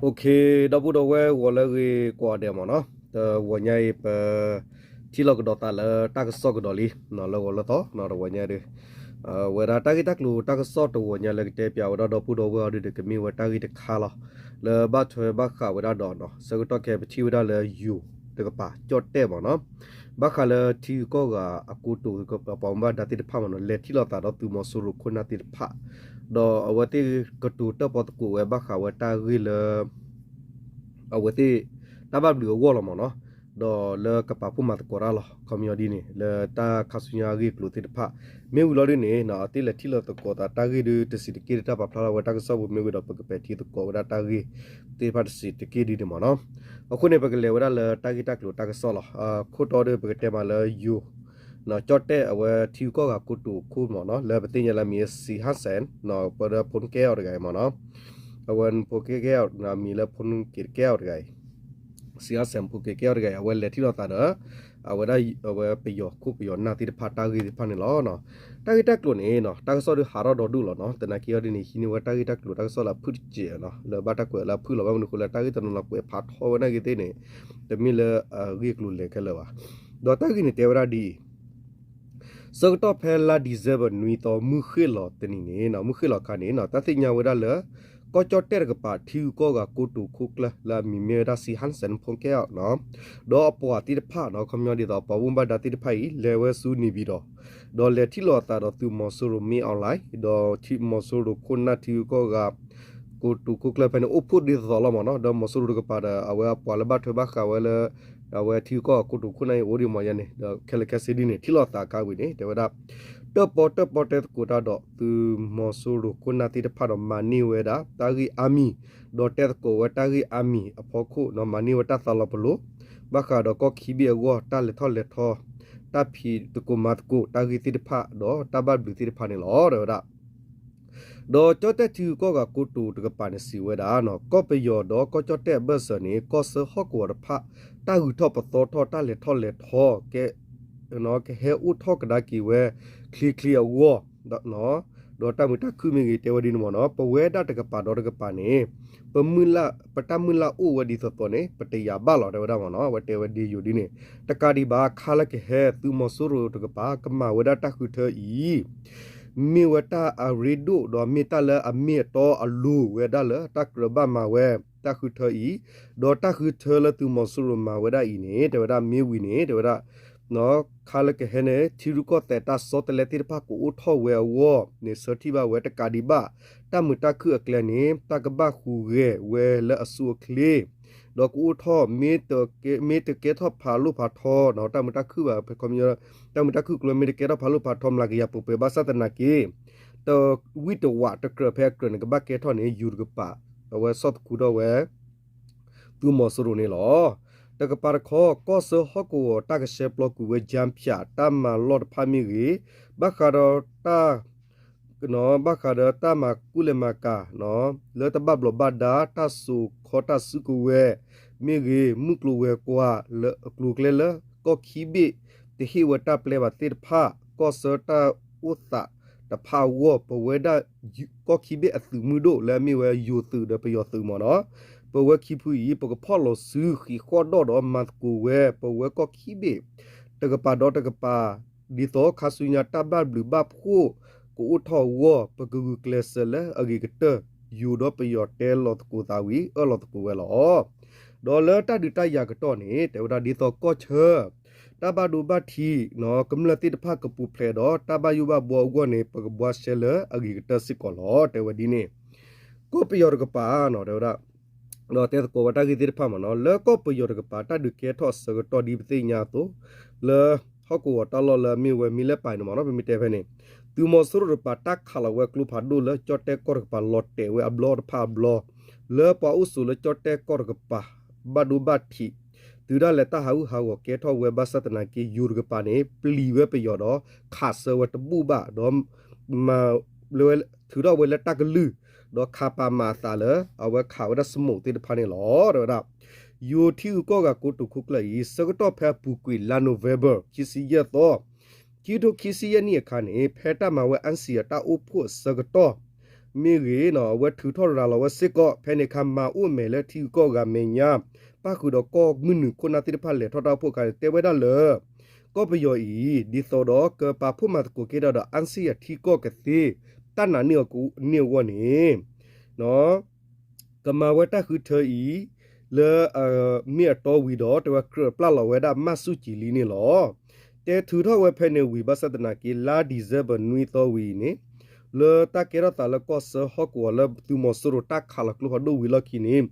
Okay, ဒီပုၢ်ဒီဝဲၢ်ဂီၤလၢအဂ့ၤကိးဂၤဒဲးမ့ၢ်နီၤ, တဂီၤညါအံၤ ပ ထံၣ်လိာ်ကဒီးသးလၢတၢ်ကစီၣ်ကဒီးလံ လၢဂီၤလၢသီ တဂီၤညါဒီး ဝဲဒၣ်တၢ်ဂ့ၢ်တၢ်ကျိၤတၢ်ကစီၣ်တဂီၤညါလၢကတဲပၠးဝဲဒၣ်ဒီပုၢ်ဒီဝဲၢ်အီၤဒုး ကမ့ၢ်ဝဲတၢ်ဂ့ၢ်တခါလီၤ. လၢဘၣ်ထွဲဘၣ်ဃးဝဲဒၣ်ဒီး ဆၢကတီၢ်ခဲအံၤ ပထံၣ်ဝဲဒၣ်လၢယိၤတကပၤ ကၠီၣ်တဲၣ်မ့ၢ်နီၤ, ဘၣ်ဃးလၢထံဂုၤကီၢ်ဂၤအကိတိာ် ပှၤဘၣ်မူဘၣ်ဒါသ့ၣ်တဖၣ်မ့ၢ်နီၤ လဲၤထံၣ်လိာ်သးဒီးသုးမီၤစိရိၤခိၣ်နၢ်သ့ၣ်တဖၣ်, ဒီးအဝဲသ့ၣ်ကတိၤတၢၣ်ပီသကိးဝဲဘၣ်ဃးဝဲတၢ်ဂ့ၢ်လၢ အဝဲသ့ၣ် တၢ်ဘၣ်ဘျုးအဂီၢ်လီၤမ့ၢ်နီၤ, ဒီးလၢကပာ်ဖှိၣ်မၤသကိးတၢ်လီၤ ခီပညီဒ်န့ၣ် လၢတၢ်ခါဆူညါအဂ့ၢ်အကျိၤသ့ၣ်တဖၣ်, မ့ၢ်ဝံၤလီၤဒ်န့ၣ် အဝဲသ့ၣ်လဲၤထံၣ်လိာ်သကိးသးတၢ်ဂ့ၢ်ဒုးတဆံးတက့ၢ်ဒုး တၢ်ပာ်ဖျါထီၣ်ဝဲတၢ်ကစီၣ်ပူၤမ့ၢ်ဝံၤဒီး ပကပဲာ်ထံသကိးဝဲဒၣ်တၢ်ဂ့ၢ်သ့ၣ်တဖၣ်တဆံးတက့ၢ်ဒ်န့ၣ်မ့ၢ်နီၤ. အဃိန့ၣ် ပကလဲၤဝဲဒၣ်လၢတၢ်ဂ့ၢ်တၢ်ကျိၤတၢ်ကစီၣ်လီၤ. ခိၣ်တီဒုး ပကတဲမးလၢယိၤ ကၠီၣ်တဲၣ်အဝဲထံဂုၤကီၢ်ဂၤကိတိာ်ခိၣ်မ့ၢ်နီၤ လၢပသ့ၣ်ညါလၢအမံၤ စံဟၣ်စဲၣ် ပဒီးဖိနကဲအီၤတဂၤအံၤမ့ၢ်နီၤ, အဝဲဖိကဲအီၤ အမံၤလၢဖိကဲအီၤတဂၤအံၤ စံဟၣ်စဲၣ် ဖိကဲအီၤတဂၤအံၤ အဝဲလဲၤထံၣ်လိာ်သးဒီး အဝဲဒၣ် အဝဲပယီၤခိၣ်ပယီၤနၢ်သ့ၣ်တဖၣ်တၢ်ဂ့ၢ်သ့ၣ်တဖၣ်န့ၣ်လီၤ. တၢ်ဂ့ၢ်တၢ်ကျိၤန့ၣ် တၢ်ကစီၣ်ဒုးဟးထီၣ်ဒီဒူၣ်လီၤနီၤ, သနာ်က့အီၤဒ်န့ၣ် ဟံးန့ၢ်ဝဲတၢ်ဂ့ၢ်တၢ်ကျိၤတၢ်ကစီၣ်လၢအဖုၣ်တစဲးနီၤ, လၢဘၣ်တၢ်ကွဲးလၢအဖုၣ်လီၤ, ဘၣ်မနုၤအဃိလၢတၢ်ဂ့ၢ်တနီၤနီၤကွဲးဖးထီဝဲနာ်က့သ့ၣ်န့ၣ် တမ့ၢ်လၢအဂ့ၢ်အကျိၤလဲၤခဲလၢာ်ဘၣ်. ဒီးတၢ်ဂ့ၢ်န့ၣ်တဲဝဲဒၣ်ဒ်အံၤ ဆၢကတီၢ်ဖဲလါ December နွံသီ မုၢ်ဃ့ၢ်လီၤတနံၤန့ၣ် မုၢ်ဃ့ၢ်လီၤအခါန့ၣ် တၢ်သ့ၣ်ညါဝဲဒၣ်လၢ ကီၢ်ကၠီၣ်တဲၣ်တကပၤ ထံဂုၤကီၢ်ဂၤကိတိာ်ခိၣ်ကျၢၢ်လၢအမံၤမ့ၢ်ဝဲဒၣ် စံဟၣ်စဲၣ် ဖိကဲအီၤ ဒီးအပှၤသ့ၣ်တဖၣ်နီၤ ခီပညီဒ်သိးပှၤဘၣ်မူဘၣ်ဒါသ့ၣ်တဖၣ်အံၤ လဲၤဝဲဆူန့ၣ်ပၠံၤတီၤ ဒီးလဲၤထံၣ်လိာ်အသးဒီးသုးမီၤစိရိၤ မ့ၢ်အီၣ်လဲၣ် ဒီးမီၤစိရိၤခိၣ်နၢ်ထံဂုၤကီၢ်ဂၤ ကိတိာ်ခိၣ်ကျၢၢ်ဖဲန့ၣ် အိၣ်ဖှိၣ်ဒ်သိးသိးလီၤမ့ၢ်နီၤ, ဒီးမီၤစိရိၤတကပၤဒီး အဝဲအပှၤလၢဘၣ်ထွဲဘၣ်ဃးဝဲလၢ အဝဲထံဂုၤကီၢ်ဂၤကိတိာ်ခိၣ်နၢ်အံၤအိၣ်ဒံးမ့ၢ်ယဲန့ၣ် ဒီးခဲလၢာ်ခဲဆ့ဒ်န့ၣ် ထံၣ်လိာ်သးအခါဝံၤန့ၣ် တဲဝဲဒၣ် တၢၣ်ပီတၢၣ်ပီတဲသကိးတၢ်ဒီး သုးမီၤစိရိၤခိၣ်နၢ်သ့ၣ်တဖၣ်ဒီးမၤန့ၢ်ဝဲဒၣ် တၢ်ဂ့ၢ်အါမံၤ ဒီးတဲသကိးဝဲတၢ်ဂ့ၢ်အါမံၤအဖီခိၣ်နီၤ မၤန့ၢ်ဝဲတၢ်သးလီၤပလိာ် ဘၣ်ဃးဒီးကီၢ်ခံဘ့ၣ်အဂီၢ် တၢ်လဲၤထီၣ်လဲၤထီ တၢ်ဖံးသကိးမၤသကိး တၢ်ဂ့ၢ်သ့ၣ်တဖၣ် ဒီးတၢ်ဘၣ်ဘျုးသ့ၣ်တဖၣ်န့ၣ်လီၤ တဲဝဲဒၣ်. ဒီးကၠီၣ်တဲၣ်ထံဂုၤကီၢ်ဂၤကိတိာ်တကပၤန့ၣ်စံးဝဲဒၣ်နီၤ ကီၢ်ပယီၤဒီးကီၢ်ကၠီၣ်တဲၣ်အဘၢၣ်စၢၤန့ၣ် ကီၢ်ဆၢဟီၣ်ကဝီၤတဖၣ် တၢ်ဂုၤထီၣ်ပသီထီၣ် တၢ်လဲၤထီၣ်လဲၤထီ ကဟဲအိၣ်ထီၣ်ကဒါက့ၤဝဲ ချ့ချ့အဂီၢ် ဒီးတၢ်မုာ်တၢ်ခုၣ်မ့ၢ်ဂ့ၤ တဲဝဲဒ်န့ၣ်မ့ၢ်နီၤ ပဝဲဒၣ်တကပၤဒီးတကပၤန့ၣ် ပတၢ်မုၢ်လၢ်အိၣ်ဝဲဒ်သိးသိးန့ၣ် ပတယာ်ဘၣ်လီၤ တဲဝဲဒၣ်မ့ၢ်နီၤ အဝဲတဲဝဲဒ်ယိၤဒ်န့ၣ် တကးဒံးဘၣ် ခါလၢကဟဲ သုးမီၤစိရိၤတကပၤ ကမၤဝဲဒၣ်တၢ်ဃုထၢအံၤ မ့ၢ်ဝဲတၢ်အရ့ဒိၣ် ဒီးမ့ၢ်တၢ်လၢအမ့ၢ်အတီအလိၤဝဲဒၣ်လၢ တၢ်ကြၢးဘၣ်မၤဝဲ တၢ်ဃုထၢအံၤ ဒီးတၢ်ဃုထၢလၢသုးမီၤစိရိၤမၤဝဲဒၣ်အံၤန့ၣ် တဲဝဲဒၣ်မ့ၢ်ဝံၤန့ၣ် တဲဝဲဒၣ် ခါလၢကဟဲန့ၣ် ထံရူၢ်ကီၢ်သဲးတၢ်ဆီတလဲသ့ၣ်တဖၣ်ကအိၣ်ထီၣ်ဝဲအဂီၢ်န့ၣ် ဆၢထံၣ်ဘၣ်ဝဲတကးဒံးဘၣ် တၢ်မုာ်တၢ်ခုၣ်အကျဲန့ၣ် တၢ်ကဘၣ်ဟူးဂဲၤဝဲလၢအဆိအချ့ ဒီးကအိၣ်ထီၣ် မ့ၢ်တကဲထီၣ်ဖးလိာ်ဖးထီနီၤ တၢ်မုာ်တၢ်ခုၣ်ဘၣ် ခီပညီ တၢ်မုာ်တၢ်ခုၣ်ကျိၤ မ့ၢ်တကဲထီၣ်ဖးလိာ်ဖးထီ မျးကယၤပှဲၤပှဲၤ ဘၣ်ဆၣ်သနာ်က့ တဝံၣ်တဝးတကြၢးဖဲအကြၢးန့ၣ် ကဘၣ်ကဲထီၣ်န့ၣ် ယိၤတကပၤ အဝဲဆီၣ်သခူထီၣ်ဝဲ သုးမီၤစိရိၤန့ၣ်လီၤ. တကပၤတခီ ကီၢ်ဆၢဟီၣ်ကဝီၤတၢ်ကဆှဲပျီကွံာ်ဝဲ ကၠၢဖၠး တၢ်မၤလီၢ်တဖၣ်မ့ၢ်ဂ့ၤ, ဘၣ်ဃးဒီးတၢ် ဘၣ်ဃးဒီးတၢ်မၤကူၣ်လဲၤမၤကၤ လၢတၢ်ဘၣ်ဘျီးဘၣ်ဒါ တၢ်စိာ်ခီတၢ်စုကဝဲၤမ့ၢ်ဂ့ၤ, မုၢ်ကျိၤဝဲၤကွာ်လၢအကျိၤအကျဲလၢ ကီၢ်ခံဘ့ၣ်တဟ့ၣ်ဝဲတၢ်ပျဲဘၣ်သ့ၣ်တဖၣ် ကီၢ်ဆၢတၢ်အိၣ်သးတဖၣ်အဂီၢ် ပဝဲဒၣ်ကီၢ်ခံဘ့ၣ်အသုးမုၢ်ဒိၣ်လၢအမ့ၢ်ဝဲယိၤသုးဒီးပယီၤသုးမ့ၢ်နီၤ, ပဝဲခံဖုအံၤ ပကဖီၣ်လီၤစုဃံးဃီၣ်ဒီၣ်ဒီးမၤသကိးဝဲ ပဝဲကီၢ်ခံဘ့ၣ် တကပၤဒီးတကပၤ ဒ်သိးခါဆူညါတၢ်ဘၣ်ဘျုးဘၣ်ဖှိၣ်ကအိၣ်ထီၣ်အဂီၢ် ပကဂုာ်ကျဲးစၢးလၢအဂ့ၤကတၢၢ် ယိၤဒီးပယီၤတဲလီၤသကိးသးဝံၤ အၢၣ်လီၤသကိးဝဲလီၤ. ဒီးလၢတၢ်ဒုးတၢ်ယၤကတီၢ်န့ၣ် တဲဝဲဒၣ်ဒ်သိးကီၢ်ဆၢ တၢ်ဘၣ်ဒိဘၣ်ထံး ကမျၢၢ်သ့ၣ်တဖၣ်ကပူၤဖျဲးဒီး တၢ်ဘၣ်ယိၣ်ဘၣ်ဘှီအဂီၢ်န့ၣ် ပကဘှါရှဲလၢအဂ့ၤကတၢၢ်စ့ၢ်ကီးလီၤ. တဲဝဲဒ်န့ၣ် ကီၢ်ပယီၤတကပၤ တဲဝဲဒၣ် ဒီးတဲသကိးဝဲတၢ်ဂ့ၢ်သ့ၣ်တဖၣ်မ့ၢ်နီၤ လၢကီၢ်ပယီၤတကပၤ တၢ်ဒုးကဲထီၣ်အဆၢကတီၢ်ဒ်ပသ့ၣ်ညါအသိး လၢဟီၣ်ကဝီၤတၢ်လီၢ်လၢအမ့ၢ်ဝဲမ့ၢ်လၢပၢ်န့ၣ်မ့ၢ်နီၤ ပမ့ၢ်တဲဖဲန့ၣ် သုးမီၤစိရိၤတကပၤ တၢ်ခးလီၤဝဲကျိဖးဒိၣ်လၢကၠီၣ်တဲၣ်ကီၢ်တကပၤ လီၤတဲာ်ဝဲအဘျီတဖၣ်အဘျီ လၢပှၤအိၣ်ဆိးလၢကၠီၣ်တဲၣ်ကီၢ်တကပၤ ဘၣ်ဒိဘၣ်ထံး တုၤဒၣ်လဲာ်တၢ်ဟးဂူာ်ဟးဂီၤကဲထီၣ်ဝဲဘၣ်ဆၣ်သနာ်က့ ယိၤတကပၤန့ၣ် ပျံၤဝဲပယီၤဒီး ခးဆၢဝဲတဘူၣ်ဘၣ်ဒီး မၤ လၢ ထုးထီၣ်ဝဲလၢတၢ်ကလုၢ် ဒီးခးပာ်မၤအသးလၢ အဝဲခးဝဲဒၣ် smoke သ့ၣ်တဖၣ်န့ၣ်လီၤ. တဲဝဲဒၣ် ယိၤထံဂုၤကီၢ်ဂၤကိတိာ်ခိၣ်ကျၢၢ်အံၤ ဆၢကတီၢ်ဖဲအပူၤကွံာ် လါ November ခံဆံယဲၢ်သီ ခံကထိခံဆံယဲၢ်နံၣ်အခါန့ၣ် ဖဲတၢ်မၤဝဲ NCA အတၢ်အိၣ်ဖှိၣ်အဆၢကတီၢ် မ့ၢ်ဂ့ၤနီၤ အဝဲထုးထီၣ်ရၤလီၤဝဲစ့ၢ်ကီး ဖဲန့ၣ်အခါမၤအိၣ်အမဲာ်လၢထံဂုၤကီၢ်ဂၤမဲာ်ညါ ပၣ်ဃုာ်ဒီးကီၢ်မုၢ်နုာ်ခိၣ်နၢ်သ့ၣ်တဖၣ်လဲၤထီၣ်တၢ်အိၣ်ဖှိၣ်အခါန့ၣ် တဲဝဲဒၣ်လၢ ကီၢ်ပယီၤအံၤ ဒ်သိးဒီးကပာ်ဖှိၣ်မၤသကိးက့ၤတၢ်ဒီး အၣ်စံၣ်ယၤထံကီၢ်ကသ့ တၢ်နာ်န့ၢ်အီၤန့ၣ်အဂီၢ်န့ၣ် ကမၤဝဲတၢ်ဃုထၢအံၤ လၢ မ့ၢ်အတီဝံၤဒီး တဲဝဲကြၢးပျၢ်လီၤဝဲဒၣ်မၢ်ဆူၣ်ကၠံလံန့ၣ်လီၤ. တဲထုးထီၣ်ဝဲဖဲန့ၣ်ဝံၤ ဘၣ်ဆၣ်သနာ်က့ လါ December နွံသီဝံၤအံၤန့ၣ် လၢတၢ်ကဲထီၣ်သးလၢကီၢ်ဆၢဟီၣ်ကဝီၤလၢသုးမီၤစိရိၤတၢ်ခးလီၤကျိဖးဒိၣ်ဝံၤလီၢ်ခံန့ၣ်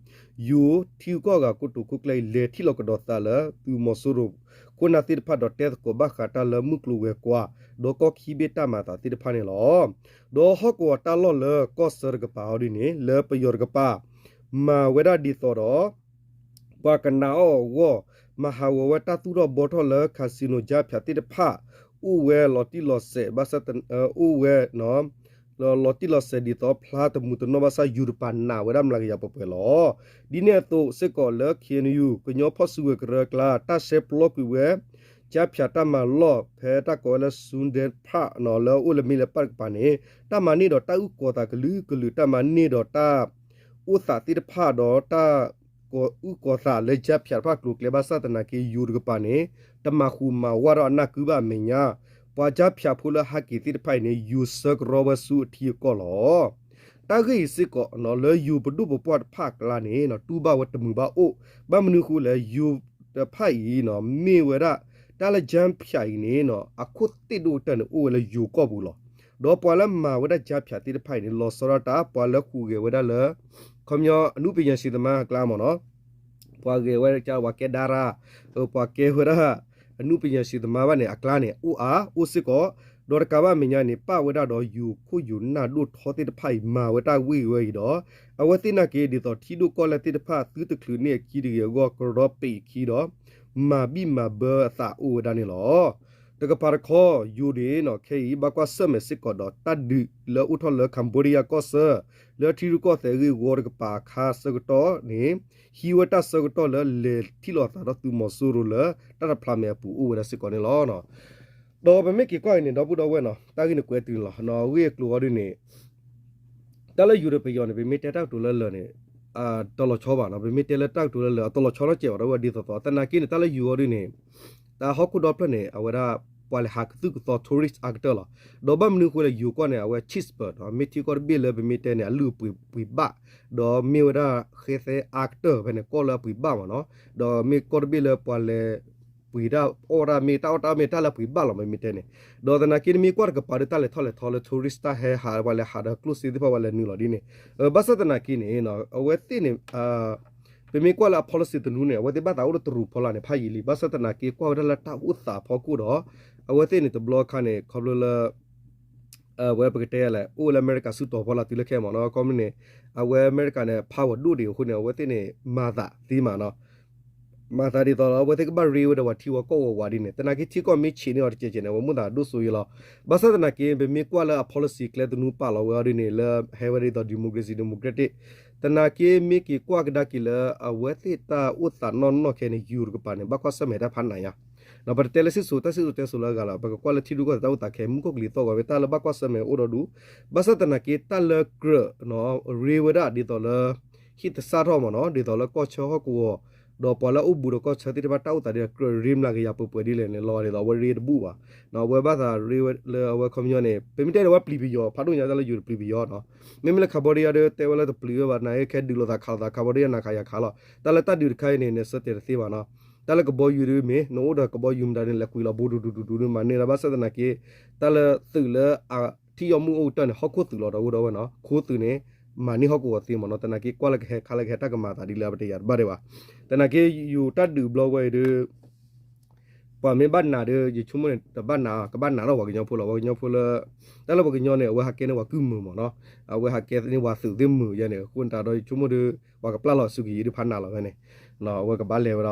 ယိၤထံဂုၤကီၢ်ဂၤကိတိာ်ခိၣ်ကျၢၢ်အံၤ လဲၤထံၣ်လီၤကဒီးသးလၢသုးမီၤစိရိၤ ခိၣ်နၢ်သ့ၣ်တဖၣ်ဒီးတဲသကိးဘၣ်ဃးတၢ်လၢမုၢ်ကျိၤဝဲၤကွာ် ဒီးကီၢ်ခံဘ့ၣ်တၢ်မၤအသးသ့ၣ်တဖၣ်န့ၣ်လီၤ. ဒီးဟီၣ်ကဝီၤတၢ်လီၢ်လၢကီၢ်ဆၢတကပၤအီၤဒ်န့ၣ် လၢပယီၤတကပၤ မၤဝဲဒၣ်ဒ်သိးဒီး ပှၤကနာ်အီၤအဂီၢ် မၤဟးဂီၤဝဲတၢ်သူၣ်ထီၣ်ဘှီထီၣ်လၢ casino ကၠါဖၠးသ့ၣ်တဖၣ် အိၣ်ဝဲလီၤတံၢ်လီၤဆဲး ဘၣ်ဆၣ် အိၣ်ဝဲ လီၤတံၢ်လီၤဆဲးဒ်သိးဖျါတမူတနီၣ်ဘၣ်ဆၣ် ယိၤတကပၤနာ်ဝဲဒၣ်မျးကယၤပှဲၤပှဲၤလီၤ. ဒ်န့ၣ်အသိးစ့ၢ်ကီးလၢ K N U ကညီဖီၣ်စုကဝဲၤကရၢအကျါ တၢ်ရှဲပျီကွံာ်ဝဲ ကၠါဖၠးတၢ်မၤလီၢ် ဖဲတၢ်ကိးဝဲလၢ Sundance Park လၢအအိၣ်လၢမ့ၢ်လၢပၣ်တကပၤန့ၣ် တၢ်မၤန့ၢ်ဒီးတၢ်အုၣ်ကီၤသးကလုာ်ကလုာ် တၢ်မၤန့ၢ်ဒီးတၢ် အိၣ်သးသ့ၣ်တဖၣ်ဒီးတၢ် ကိးအုၣ်ကီၤသးလၢကၠါဖၠးတဖၣ်ကျိၤကျဲ ဘၣ်ဆၣ်သနာ်က့ ယိၤတကပၤန့ၣ် တမၤဃူမၤဝါထီၣ်အနၢ်ကုဘၣ်အမဲာ်ညါ ပှၤကၠါဖၠးဖိလၢဟးက့ၤသ့ၣ်တဖၣ်အံၤန့ၣ် ယိၤဆၢကရီဝဲဆူအထံအကီၢ်လီၤ. တၢ်ဂ့ၢ်အံၤစ့ၢ်ကီး လၢယိၤပဒိၣ်ပပှၢ်တဖၣ်အကျါန့ၣ် တူၢ်ဘၣ်ဝဲတမုာ်ဘၣ်အိၣ် ဘၣ်မနုၤအဃိလဲၣ် ယိၤတဖၣ်အံၤ မ့ၢ်ဝဲဒၣ် တၢ်လၢကၠါဖၠးအံၤန့ၣ် အခိၣ်သ့ၣ်ဒိၣ်ကတၢၢ်န့ၣ် အိၣ်ဝဲလၢယိၤကီၢ်ပူၤလီၤ. ဒီးပှၤလၢမၤဝဲဒၣ်ကၠါဖၠးသ့ၣ်တဖၣ်အံၤန့ၣ် လီၤဆီဒၣ်တၢ် ပှၤလၢဟူးဂဲၤဝဲဒၣ်လၢ ခီပညီ အနုပညာရှင်သမားအကျါမ့ၢ်နီၤ ပှၤဂဲၤဝဲဒၣ် ပှၤကဲဒါရၤ ပှၤကဲဝဲဒၣ် အနုပညာရှင်သမားဘၣ်န့ၣ် အကျါန့ၣ် အိၣ်အါ အိၣ်စ့ၢ်ကီး ဒီးတကးဘၣ်မဲာ်ညါန့ၣ် ပၣ်ဝဲဒၣ်ဒီးယိၤခိၣ်ယိၤနၢ်ဒိၣ်ထီသ့ၣ်တဖၣ်အံၤ မၤဝဲတၢ်ဂ့ၢ်ဝဲအံၤဒီး အဝဲသ့ၣ်နာ်က့ ဒ်သိးထံဒိၣ်ကီၢ်လဲၢ်သ့ၣ်တဖၣ် သုတချုးန့ၢ်အခံတဂ့ၤအဂီၢ် ကရီပံာ်အခံဒီး မၤဘံၣ်မၤဘၢအသးအိၣ်ဝဲဒၣ်န့ၣ်လီၤ. တကပၤတခီ ယိၤန့ၣ် ခဲအံၤ ဘၣ်ကွၢ်ဆၢၣ်မဲာ်စ့ၢ်ကီးဒီး တၢ်ဒုးလၢအိၣ်ထီၣ်လၢ Cambodia ကီၢ်ဆၢ လၢထံရူၢ်ကီၢ်သဲးဂ့ၢ်ဝီတကပၤအခါဆၢကတီၢ်န့ၣ် ဟံးဝဲတၢ်ဆၢကတီၢ်လၢလဲၤထံၣ်လိာ်သးဒီးသုးမီၤစိရိၤလၢ တၢ်တဖျးမဲာ်အပူၤအိၣ်ဝဲဒၣ်စ့ၢ်ကီးန့ၣ်လီၤ. ဒီးပမ့ၢ်က့ၤကွၢ်အံၤန့ၣ် ဒီပုၢ်ဒီဝဲၢ်နီၤ တၢ်ဂ့ၢ်န့ၣ်ကွဲးတုၤန့ၣ်လီၤ. အဂ့ၢ်အကျိၤအီၤဒ်န့ၣ် တၢ်လၢယိၤဒီးပယီၤန့ၣ် ပမ့ၢ်တဲတၢ်ကတိၤလၢလၢာ်န့ၣ် တလီၤဆီဘၣ်နီၤ. ပမ့ၢ်တဲလၢတၢ်ကတိၤလၢလၢာ် အတလီၤဆီနီတစဲးဘၣ် ဒီးဝဲဒ်သိးသိး သနာ်က့န့ၣ် တၢ်လၢယိၤအီၤဒ်န့ၣ် တၢ်ဟီၣ်ခိၣ်ဒီဖျၢၣ်န့ၣ် အဝဲဒၣ် ပှၤလဲၤဟးကသုၣ်ကသီ tourist အါကတၢၢ်လီၤ. ဒီးဘၣ်မနုၤအဃိလဲၣ် ယိၤကီၢ်န့ၣ် အဝဲ cheaper ဒီး မ့ၢ်ထံကီၢ်တဘ့ၣ်လၢပမ့ၢ်တဲန့ၣ် အလုၢ်အပှ့ၤပှ့ၤဘၣ် ဒီးမ့ၢ်ဝဲဒၣ်ဃဲသဲအါကတၢၢ်ဖဲန့ၣ် ကီၢ်လၢအပှ့ၤဘၣ်မ့ၢ်နီၤ. ဒီးမ့ၢ်ကီၢ်တဘ့ၣ်လၢပှၤလဲၤ ပှ့ၤတၢ်အီၣ်တၢ်မ့ၢ်တၢ်အီၣ်တၢ်အီမ့ၢ်တၢ်လၢပှ့ၤဘၣ်လီၤ မ့မ့ၢ်တဲန့ၣ်. ဒီးသနာ်က့နမ့ၢ်ကွၢ်တကပၤဒီး တၢ်လဲၤထီၣ်လဲၤထီလၢ tourist တၢ်ဟဲဟး ပှၤလဲၤဟးဒီး ကျိၣ်စ့သ့ၣ်တဖၣ် ပှၤလဲၤနုာ်လီၤဒ်န့ၣ်. ဘၣ်ဆၣ်သနာ်က့န့ၣ် အဝဲသ့ၣ်န့ၣ် ပမ့ၢ်ကွၢ်လၢအ policy တနူန့ၣ် အဝဲသ့ၣ်ဘၣ်သးအိၣ်ဒီးတရူးဖီလာ်န့ၣ် ဖးယံာ်လံ. ဘၣ်ဆၣ်သနာ်က့ ကွၢ်ဝဲဒၣ်လၢတၢ်အိၣ်သးအဖီခိၣ်ဒီး အဝဲသ့ၣ်န့ၣ်တဘျီအခါန့ၣ် ခီဖျိလၢ အဝဲပကတဲလဲၣ် အိၣ်လၢအမဲရကၤဆူတီၤဖီလာ်တုၤလၢခဲမ့ၢ်နီၤ. ခီမ့ၢ်န့ၣ် အဝဲအမဲရကၤန့ၣ် power ဒိၣ်ဒံးအဃိန့ၣ် အဝဲသ့ၣ်န့ၣ် မၤသးသ့မးနီၤ. မၤသးဒ်သိးလီၤ အဝဲသ့ၣ်ကဘၣ်ရ့ဝဲဒီးပှၤထံဝဲကီၢ်ဝဲဝးဒ်န့ၣ် သနာ်က့ထံကီၢ်မ့ၢ်ဆံးန့ၢ်အီၤတကဲးကဲးန့ၣ် အဝဲမိၣ်သးဒိၣ်စိယဲလီၤ. ဘၣ်ဆၣ်သနာ်က့ ပမ့ၢ်ကွၢ်လၢအ policy ကျဲသနူပာ်လီၤဝဲအီၤဒ်န့ၣ် လၢဟဲဝဲဒ်သိး democracy democratic သနာ်က့မ့ၢ်က့ၤကွၢ်ကဒါက့ၤလၢ အဝဲသ့ၣ်တၢ်အိၣ်သးနီၢ်နီၢ်ခဲန့ၣ် ယိၤတကပၤန့ၣ် ဘၣ်ကွၢ်ဆၢၣ်မဲာ်တၢ်ဖးနးညါ ပတတဲလၢစံၣ်စိၤ တၢ်စံၣ်စိၤတဲစိၤလၢအဂၤလီၤ. ပကကွၢ်လၢထံရူၢ်ကီၢ်သဲးတၢ်အိၣ်သးခဲ မူခိၣ်ကလံၤသီၣ်ဂီၤဝဲ တၢ်လၢဘၣ်ကွၢ်ဆၢၣ်မဲာ်အိၣ်ဒီးဒူၣ် ဘၣ်ဆၣ်သနာ်က့ တၢ်လၢကြၢး ရ့ဝဲဒၣ်ဒ်သိးလၢ ဟံၣ်သဆၣ်ထီၣ်မ့ၢ်နီၤ ဒ်သိးလၢကီၢ်ဆၢဟီၣ်ကဝီၤ ဒီးပှၤလၢအအိၣ်ဘူးဒီးကီၢ်ဆၢသ့ၣ်တဖၣ်တၢ်အိၣ်သးဒ်ကြၢးရ့မျးကယၤပှဲၤပှဲၤဒ်လဲၣ်န့ၣ် လီၤဒ်သိးအဝဲရ့တဘူၣ်ဘၣ်. အဝဲဘၣ်သးရ့ဝဲလၢအဝဲခီပညီန့ၣ် ပမ့ၢ်တဲဒီးဝဲပျံၤပယီၤ ဖးဒိၣ်ညါတၢ်လၢယိၤတပျံၤပယီၤနီၤ. မ့မ့ၢ်လၢ Cambodia ဒီးတဲဝဲလၢတပျံၤဝဲဘၣ် နာ်က့ခဲဒုးလိာ်သးခးလိာ်သး Cambodia နၤခးယၤခးလီၤ. တၢ်လၢတၢ်ဒုးတခါအံၤန့ၣ် နဆၢတဲာ်တသ့ဘၣ်နီၤ. တၢ်လၢကဘီယူၤဒ်မ့ၢ် နအိၣ်ဒီးကဘီယူၤမတၤန့ၣ် လဲၤကွံာ်လီၤဘူးဒူဒူဒူဒူမၤန့ၢ်လၢ ဘၣ်ဆၣ်သနာ်က့ တၢ်လၢသုးလၢအထံၣ်ယီၢ်မုၢ်အိၣ်ကတၢၢ်န့ၣ် ဟီၣ်ခိၣ်သုးလီၤ ဒီပုၢ်ဒီဝဲၢ်နီၤ. ခိသုးန့ၣ် မၤန့ၢ်ဟီၣ်ကဝီၤသ့မ့ၢ်နီၤ. သနာ်က့ကွၢ်လၢကဟဲခါလၢကဟဲတၢ်ကမၤသးဒ်လဲၣ် ပတယာ်တဘၣ်ဒံးဘၣ်. သနာ်က့ယိၤတၢ်ဒုးဘျီဝဲအံၤဒီး ပှၤမ့ၢ်ဘၣ်နာ်ဒီး ယဆိကမိၣ်န့ၣ် တဘၣ်နာ် ကဘၣ်နာ်ထီၣ်ပှၤကညီဖိလီၤ. ပှၤကညီဖိလၢ တၢ်လၢပှၤကညီန့ၣ် အဝဲဟးကဲန့ၢ်ပှၤကုၢ်မုာ်မ့ၢ်နီၤ. အဝဲဟးကဲန့ၢ်ပှၤသုးသ့ၣ်မုာ်ယဲန့ၣ် အဃိန့ၣ်တၢ်ဒီးယဆိကမိၣ်ဒီး ပှၤကပျၢ်လီၤစုကယံၤဒုးဖးနးလီၤဝဲန့ၣ် အဝဲကဘၣ်လဲၤဝဲ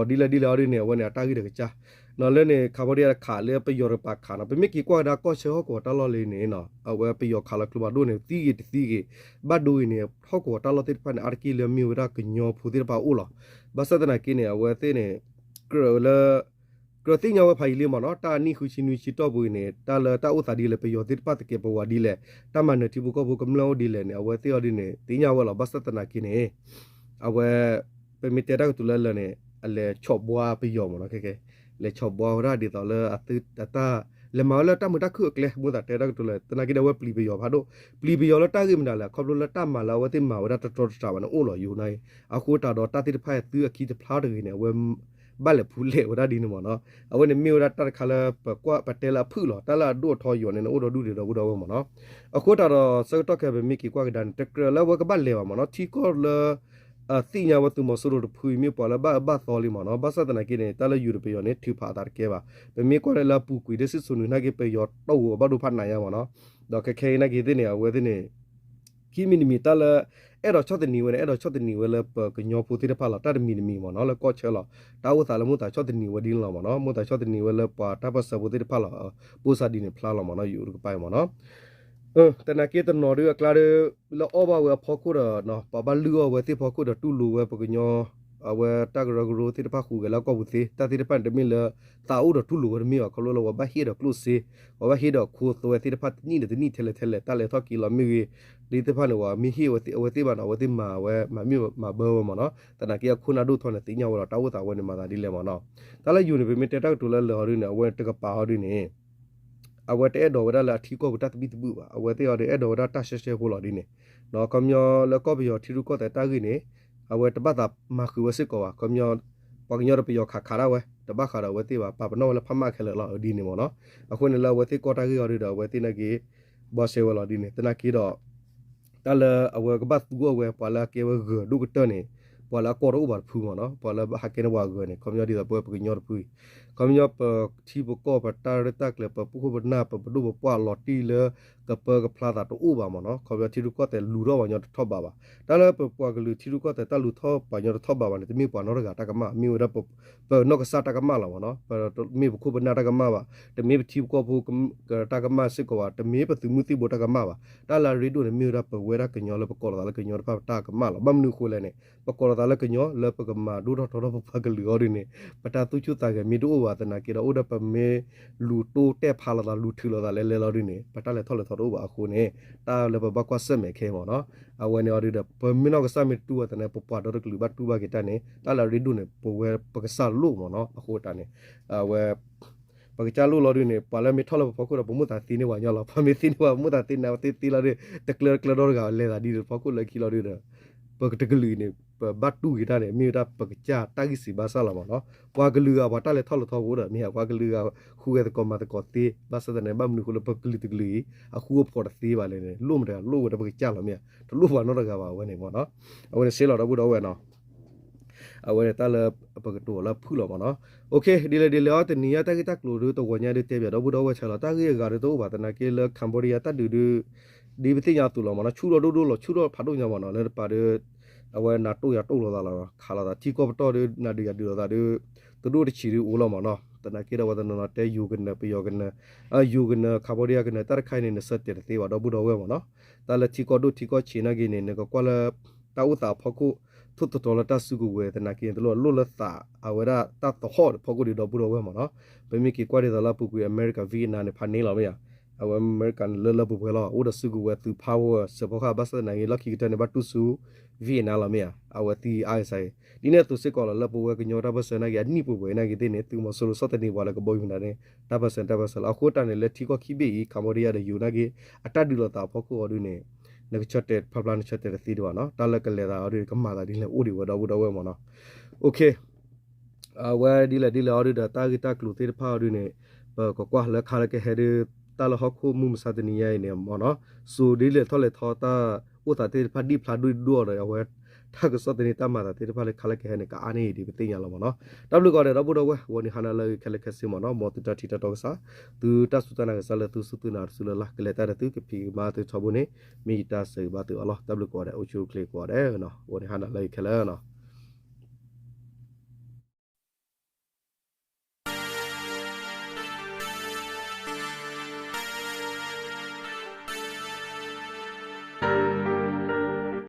ဒီး ဒီးဒ်လဲၣ်ဒ်လဲၣ်အီၤဒ်န့ၣ် အဝဲန့ၣ်အတၢ်ဂ့ၢ်ဒီးကစၢ် လၢန့ၣ် Cambodia တခးလၢပယီၤတပၤခးနီၤ. ပမ့ၢ်က့ၤကွၢ်ကဒါကီၢ်ဆၢဟီၣ်ကဝီၤတၢ်လီၢ်လံန့ၣ် အဝဲပယီၤခးလီၤကျိဖးဒိၣ်န့ၣ် သံဂ့ၤတသံဂ့ၤ ဘၣ်ဒိဂ့ၤန့ၣ် ဟီၣ်ကဝီၤတၢ်လီၢ်သ့ၣ်တဖၣ်န့ၣ် အါတက့ၢ်လၢမ့ၢ်ဝဲဒၣ်ကညီဖိသ့ၣ်တဖၣ်အိၣ်လီၤ. ဘၣ်ဆၣ်သနာ်က့န့ၣ် အဝဲသ့ၣ်န့ၣ် ကြၢးလၢ ကြၢးသ့ၣ်ညါဝဲဖးယံာ်လံမ့ၢ်နီၤ, တၢ်နံၣ်ဃုဆံနွံဆံတီၢ်ပူၤအံၤန့ၣ် တၢ်လၢတၢ်အိၣ်သးဒ်လဲၣ် ပယီၤသ့ၣ်တဖၣ်သကဲးပဝးဒ်လဲၣ်, တၢ်မၤနၢၤထံဖိကီၢ်ဖိကမျၢၢ်အိၣ်ဒ်လဲၣ်န့ၣ် အဝဲသ့ၣ်အီၤဒ်န့ၣ် သ့ၣ်ညါဝဲလီၤ. ဘၣ်ဆၣ်သနာ်က့န့ၣ် အဝဲ ပမ့ၢ်တဲတၢ်ကတိၤလၢလၢာ်န့ၣ် အလဲၤဆီၣ်ဘှါပယီၤမ့ၢ်နီၤ, ခဲခဲ လဲၤဆီၣ်ဘှါဝဲဒၣ်ဒ်သိးလၢအတၢ် လဲၤမၤဝဲလၢတၢ်မုာ်တၢ်ခုၣ်အကျဲ မိၣ်သးတဲတၢ်ကတိၤလၢာ် သနာ်က့ဒီးအဝဲပျံၤပယီၤဖးဒိၣ်, ပျံၤပယီၤလၢတၢ်ဂ့ၢ်မနုၤလဲၣ်, ခီဖျိလၢတၢ်မၤလၢအဝဲသ့ၣ်မၤဝဲဒၣ်တတီတတြၢ်ဘၣ်န့ၣ်အိၣ်လီၤယိၤနၤအံၤ, အဃိတၢ်ဒီးတၢ်သ့ၣ်တဖၣ်အံၤသုအခံတဖျါတဂ့ၤန့ၣ် အဝဲ ဘၣ်လဲၤဖူလဲၣ်ဝဲဒၣ်ဒ်န့ၣ်မ့ၢ်နီၤ, အဝဲန့ၣ်မ့ၢ်ဝဲဒၣ်တၢ်တခါလၢပကွၢ်ပတဲလၢအဖုၣ်လီၤ, တၢ်လၢအဒိၣ်အထီယိၤန့ၣ် နအိၣ်ဒီဒူၣ်ဒံးဒီပုၢ်ဒီဝဲၢ်မ့ၢ်နီၤ, အဃိတၢ်ဒီးဆၢကတီၢ်ခဲအံၤပမ့ၢ်က့ၤကွၢ်ကဒါန့ၣ် တကြၢးလၢအဝဲကဘၣ်လဲၤဘၣ်မ့ၢ်နီၤ, ထံကီၢ်လၢ အသ့ၣ်ညါဝဲသုးမီၤစိရိၤတဖုအံၤမ့ၢ်ပှၤလၢဘၣ်အၢဘၣ်သီလံမ့ၢ်နီၤ, ဘၣ်ဆၣ်သနာ်က့န့ၣ် တၢ်လၢယိၤဒီးပယီၤန့ၣ် ထုးဖးအသးတကဲဘၣ်, ပမ့ၢ်ကွၢ်လၢလၢအပူၤကွံာ်ဒ်စံၣ်စိၤနုာ်နာ်က့ ပယီၤတီၢ်ဂီၤဘၣ်ဒိဖးနးညါမ့ၢ်နီၤ, ဒီးခဲခဲအံၤနာ်က့သ့ၣ်န့ၣ် အဝဲသ့ၣ်န့ၣ် ခံမံၤတမံၤတၢ်လၢ အဲၣ်ဒိးဆီၣ်သနံးဝဲန့ၣ် အဲၣ်ဒိးဆီၣ်သနံးဝဲလၢပကညီဖိသ့ၣ်တဖၣ်လီၤ, တၢ်တမံၤတမံၤမ့ၢ်နီၤ လၢကီၢ်ဆၢလီၤ, တၢ်အိၣ်သးလၢမိၢ်သးဆီၣ်သနံးဝဲဒ်န့ၣ်လီၤမ့ၢ်နီၤ, မိၢ်သးဆီၣ်သနံးဝဲလၢပှၤတၢ်ပၢၢ်ဆၢဖိသ့ၣ်တဖၣ်လီၤ, ပိၢ်စၢ်ဒ်န့ၣ်ဖျါလီၤမ့ၢ်နီၤ, ယိၤတကပၤအံၤမ့ၢ်နီၤ သနာ်က့တနီၤဒုအကျါဒီး လၢအီၣ်ဘၣ်ဝဲအဖီခိၣ်ဒီး ပှၤဘၣ်လုၢ်အီၣ်ဝဲသ့ၣ်ဖီခိၣ်ဒီးတူၢ်လိာ်ဝဲပကညီ အဝဲတၢ်ကရၢကရိသ့ၣ်တဖၣ်ဟူးဂဲၤလၢကီၢ်ပူၤသ့, တၢ်သ့ၣ်တဖၣ်န့ၣ်တမ့ၢ်လၢ သးအိၣ်ဒီးတူၢ်လိာ်ဝဲတမ့ၢ်ဘၣ်, ခီဖျိလၢပှၤဘၣ်ဟ့ၣ်ဒီးကျိၣ်စ့, ပှၤဘၣ်ဟ့ၣ်ဒီးခိသွဲသ့ၣ်တဖၣ်တနံၣ်ဒီးတနံၣ်ထဲလဲၣ်ထဲလဲၣ်, တၢ်လဲၤထီၣ်က့ၤလီၤမ့ၢ်ဂ့ၤ, ဒ်သ့ၣ်တဖၣ်န့ၣ် ပှၤမ့ၢ်ဟ့ၣ်အဝဲသ့ၣ်ဘၣ်န့ၣ် အဝဲသ့ၣ်မၤဝဲမၤမ့ၢ်မၤဘၢဝဲမ့ၢ်နီၤ, သနာ်က့အခိၣ်နၢ်ဒိၣ်ထီၣ်န့ၣ် သ့ၣ်ညါဝဲလီၤ တၢ်အိၣ်သးဝဲန့ၣ်မၤသးဒ်လဲၣ်မ့ၢ်နီၤ, တၢ်လၢယိၤန့ၣ် ပမ့ၢ်တဲတၢ်ကတိၤလၢလၢာ်အီၤဒ်န့ၣ် အဝဲတကပၤအီၤဒ်န့ၣ် အဝဲတအဲၣ်ဒိးဝဲဒၣ်လၢအထံကီၢ်ပူၤတၢ်သဘံၣ်သဘုၣ်ဘၣ်, အဝဲသ့ၣ်အီၤဒီးအဲၣ်ဒိးဝဲဒၣ်တၢ်ရှဲရှဲဖိလီၤဒ်န့ၣ်, ခီပညီလၢကီၢ်ပယီၤထံရူၢ်ကီၢ်သဲးတၢ်ဂ့ၢ်န့ၣ် အဝဲတဘၣ်သးမၤဃုာ်ဝဲစ့ၢ်ကီးဘၣ်, ခီပညီ ပှၤကညီဒီးပယီၤခးခးဒၣ်ဝဲ တဘၣ်ဃးဒီးအဝဲသ့ၣ်ဘၣ်, ပာ်ပနီၣ်ဝဲလၢဖးမၣ်ခဲလၢာ်လီၤဒ်န့ၣ်မ့ၢ်နီၤ, အဃိန့ၣ်လၢအဝဲသ့ၣ်ကီၢ်တၢ်ဂ့ၢ်အီၤဒုဒီး အဝဲသ့ၣ်နာ်က့ ဘှါရှဲဝဲလီၤဒ်န့ၣ် သနာ်က့ဒီး တၢ်လၢအဝဲကဘၣ်သူအီၤဝဲ ပှၤလၢအကဲဝဲဂၢၤဒိၣ်ကတၢၢ်န့ၣ် ပှၤလၢအကီၢ်တအိၣ်ဘၣ်တဖုမ့ၢ်နီၤ, ပှၤလၢဟးကဲန့ၢ်ပှၤဂၢၤန့ၣ် ခီပညီဒ်သိးပဝဲပကညီတဖုအံၤ, ခီပညီပထံပကီၢ်ပတၢ်ရဲၣ်တၢ်ကျဲၤ ပပခိၣ်ပနၢ် ပပဒိၣ်ပပှၢ်လီၤတံၢ်လၢ ကပၢကဖျါသးတအိၣ်ဘၣ်မ့ၢ်နီၤ, ခီပညီထံရူၢ်ကီၢ်သဲးလူၤထီၣ်ပှၤကညီတထီၣ်ဘးဘၣ်, တၢ်လၢပပှၤကလုာ်ထံရူၢ်ကီၢ်သဲးတၢ်လူၤထီၣ်ပှၤကညီတထီၣ်ဘးဘၣ်န့ၣ် တမ့ၢ်ပှၤနီတဂၤတၢ်ကမၣ်, မ့ၢ်ဝဲဒၣ် ပနီၢ်ကစၢ်တၢ်ကမၣ်လီၤမ့ၢ်နီၤ, ပမ့ၢ်ပခိၣ်ပနၢ်တၢ်ကမၣ်ဘၣ်, တမ့ၢ်ပထံပကီၢ်ဖိ တၢ်ကမၣ်စ့ၢ်ကီးဘၣ်, တမ့ၢ်ပသုးမုၢ်သံၣ်ဘိတၢ်ကမၣ်ဘၣ်, တၢ်လၢအရ့ဒိၣ်န့ၣ် မ့ၢ်ဝဲဒၣ်ပဝဲဒၣ်ကညီလၢပကိးလီၤသးလၢကညီတဖၣ်ပတၢ်ကမၣ်လီၤ, ဘၣ်မနုၤအဃိလဲၣ်န့ၣ် ပကိးလီၤသးလၢကညီလၢပကမၤဒိၣ်ထီၣ်ထီထီၣ်ပပှၤကလုာ်အီၤဒ်န့ၣ် ပတၢ်သူၣ်ဆူၣ်သးဂဲၤမ့ၢ်တအိၣ်ဘၣ်သနာ်က့ဒီး အိၣ်ဒီးပမ့ၢ်လူၤတိၢ်တဲာ်ဖးလိာ်သး လူၤထုးလိာ်သးလဲၤလဲၤလီၤဒ်န့ၣ် ပတၢ်လဲၤထီၣ်လဲၤထီတအိၣ်ဘၣ်အဃိန့ၣ် တၢ်လၢပဘၣ်ကွၢ်ဆၢၣ်မဲာ်ခဲအံၤမ့ၢ်နီၤ, အဝဲန့ၣ်အီၤဒုဒီး ပမ့ၢ်နီၢ်ကစၢ်မ့ၢ်တူၢ်ဝဲသနာ်က့ ပပှၤဒီတကလုာ်ဘၣ်တူၢ်ဘၣ်က့ၤတၢ်န့ၣ် တၢ်လၢအရ့ဒိၣ်န့ၣ် ပဝဲပကစၢ်လိၣ်မ့ၢ်နီၤ, အဃိတၢ်န့ၣ် အဝဲ ပကစၢ်လိၣ်လီၤဒ်န့ၣ် ပှၤလၢမ့ၢ်ထီၣ်လၢပဖီခိၣ်ဒီး ပမိၢ်သးသ့န့ၢ်ပှၤညီလီၤ, ပှၤမ့ၢ်သ့န့ၢ်ပှၤမိၢ်သးသ့န့ၢ်ပှၤသ့သ့လီၤဒ် တကျၢတကျၢဒီတဂၤလဲၤသးဒ်ဒီးဖီခိၣ်လၢခံလီၤဒုဒီး ပတကလုာ်အံၤန့ၣ် ပဘၣ်တူၢ်က့ၤတၢ်န့ၣ် မ့ၢ်ဝဲဒၣ်ပကစၢ်တၢ်ဂ့ၢ်စံးဘၣ်ဆၣ်လီၤမ့ၢ်နီၤ, ပှၤကလုာ်ဂၤပှၤတၢ်လဲၤထီၣ်လဲၤထီဖိဒီး မ့ၢ်ဧါ ပှၤကလုာ်ဂၤ ဃုဂဲၤသကိးမၤသကိးသ့ ဘၣ်ဆၣ်သနာ်က့ ဘၣ်မနုၤအဃိလၢပကလုာ်တကလုာ်အံၤ အဃူအဖိးတသ့ဘၣ်လဲၣ်န့ၣ် လိၣ်မတၤတဂၤ လိၣ်ဝဲဒၣ်ပကစၢ်လီၤမ့ၢ်ဧါ, တလိၣ်ပှၤနီတဂၤဘၣ်အဝဲန့ၣ်မ့ၢ်နီၤ, အဝဲန့ၣ်စ့လီၤဒီပုၢ်ဒီဝဲၢ်နီၤ အဝဲန့ၣ်တၢ်လၢပကတိၤအီၤလၢအဖုၣ်လီၤမ့ၢ်နီၤ, ဒ်လဲၣ်ဒ်လဲၣ်အီၤ တနံၤညါတၢ်ဂ့ၢ်တၢ်ကျိၤဒုတဂီၤညါဒုတဲဘၣ်ဒီပုၢ်ဒီဝဲၢ်ဆၢလီၤ, တၢ်ဂ့ၢ်အဂၤဒုတအိၣ်ဘၣ်သနာ်က့လၢ Cambodia တၢ်ဒုးဒု ဒ်ပသ့ၣ်ညါအသိးလီၤမ့ၢ်နီၤ, ဆူၣ်ထီၣ်ဒိၣ်ဒိၣ်လီၤ ဆူၣ်ထီၣ်ဖးဒိၣ်ညါမ့ၢ်နီၤ, လၢတပၤဒု အဝဲနၤတိၢ်ယၤတိၢ်လိာ်သးလီၤ, ခးလိာ်သး ထံကီၢ်ပတီၢ်ဒု နၤဒုးယၤဒုးလိာ်သးဒု တဒိၣ်တဆံးဒုအိၣ်လီၤမ့ၢ်နီၤ, သနာ်က့ဒီးပှၤတနီၤနီၤတဲယိၤကနၢၤ ပယီၤကနၢၤ, ယိၤကနၢၤ Cambodia ကနၢၤ တၢ်တခါအံၤန့ၣ် နဆၢတဲာ်တသ့ဘၣ်ဒီပုၢ်ဒီဝဲၢ်မ့ၢ်နီၤ, တၢ်လၢထံကီၢ်ဒိၣ်ထံကီၢ်ဆံးနာ်က့န့ၣ် နကကွၢ်လၢ တၢ်အိၣ်သးအဖီခိၣ် ထိၣ်သတြီၤလၢတၢ်စုကဝဲၤသနာ်က့န့ၣ် တလိၣ်လိၣ်လၢသး အဝဲဒၣ်တၢ်သဟီၣ်ဖီခိၣ်ဒံးဒီပုၢ်ဒီဝဲၢ်မ့ၢ်နီၤ, ပမ့ၢ်က့ၤကွၢ်ဒ်သိးလၢအပူၤကွံာ် America Vietnam န့ၣ် ဖးန့ၢ်လီၤမ့ၢ်ဧါ, အဝဲအမဲရကၤန့ၣ်လၢလၢပှဲၤပှဲၤလီၤ, အိၣ်ဒီးစုကဝဲၤသုး power စၢၤဖီဃာ် ဘၣ်ဆၣ်သနာ်က့ လီၢ်ခံကတၢၢ်န့ၣ် ဘၣ်တူၢ်ဆူ Vietnam လီၤမ့ၢ်ဧါ, အဝဲသံအါဂ့ၤစးဂ့ၤ, ဒ်န့ၣ်အသိးစ့ၢ်ကီးလီၤ လၢပဝဲကညီတၢ်ပၢၢ်ဆၢနာ်က့ အနံၣ်ပှဲၤပှဲၤနာ်က့သ့ၣ်န့ၣ် သုးမီၤစိရိၤဆီၣ်သနံးပှၤလၢကဘီယူၤနၤန့ၣ် တၢ်ပၢၢ်ဆၢန့ၣ် တၢ်ပၢၢ်ဆၢလီၤ, အဃိတၢ်န့ၣ် လၢထံကီၢ်ခံဘ့ၣ်အံၤ Cambodia ဒီးယိၤနာ်က့ အတၢ်ဒုးလိာ်သးအဖီခိၣ်အီၤဒုန့ၣ် နကဆၢတဲာ်ဖျါဖျါ နဆၢတဲာ်တသ့ဒံးဘၣ်နီၤ, တၢ်လၢကလဲၤသးအီၤဒုန့ၣ် ကမၤသးဒ်လဲၣ်အိၣ်ဒံးဝဲဒီပုၢ်ဒီဝဲၢ်မ့ၢ်နီၤ, အဝဲဒ်လဲၣ်ဒ်လဲၣ်အီၤဒုဒီး တၢ်ဂ့ၢ်တၢ်ကျိၤသ့ၣ်တဖၣ်အီၤဒုန့ၣ် ပကကွၢ်လၢခါလၢကဟဲဒု တၢ်လၢဟီၣ်ခိၣ်မုၢ်မဆါတနံၤညါအံၤန့ၣ်မ့ၢ်နီၤ, စိၤဒ်လဲၣ်ထီၣ်လဲၣ်ထီ တၢ်အိၣ်သးသ့ၣ်တဖၣ်ဒံၣ်ဖျါဒိၣ်ဒိၣ်အီၤဒီး အဝဲ တၢ်ကစီၣ်သန့ၤတၢ်မၤသးသ့ၣ်တဖၣ်လၢခါလၢကဟဲန့ၣ် ကအါန့ၢ်အံၤဒ်ပသ့ၣ်ညါလီၤမ့ၢ်နီၤ, တၢ်ဘျုးကိးဂၤဒဲးဒီပုၢ်ဒီဝဲၢ် ဂီၤနံၤဟါနၤလၢအဂ့ၤခဲလၢာ်ခဲဆ့မ့ၢ်နီၤ, မ်သုတၢ်ထံၣ်တၢ်တီကစၢ် သုတၢ်စူၢ်တၢ်နာ်ကစၢ်လၢသုစူၢ်သုနာ်တစုလၢ်လၢ် ကလဲၤတၢ်ဒီးသုကဖံးကမၤသုထီဘိန့ၣ် မ့ၢ်ယတၢ်ဆၢဂ့ၤဘၣ်သုအီၤလီၤ, တၢ်ဘျုးကိးဂၤဒဲး အိၣ်ဆူၣ်အိၣ်ချ့ကိးဂၤဒဲးနီၤ, ဂီၤနံၤဟါနၤလၢအဂ့ၤခဲလၢာ်နီၤ.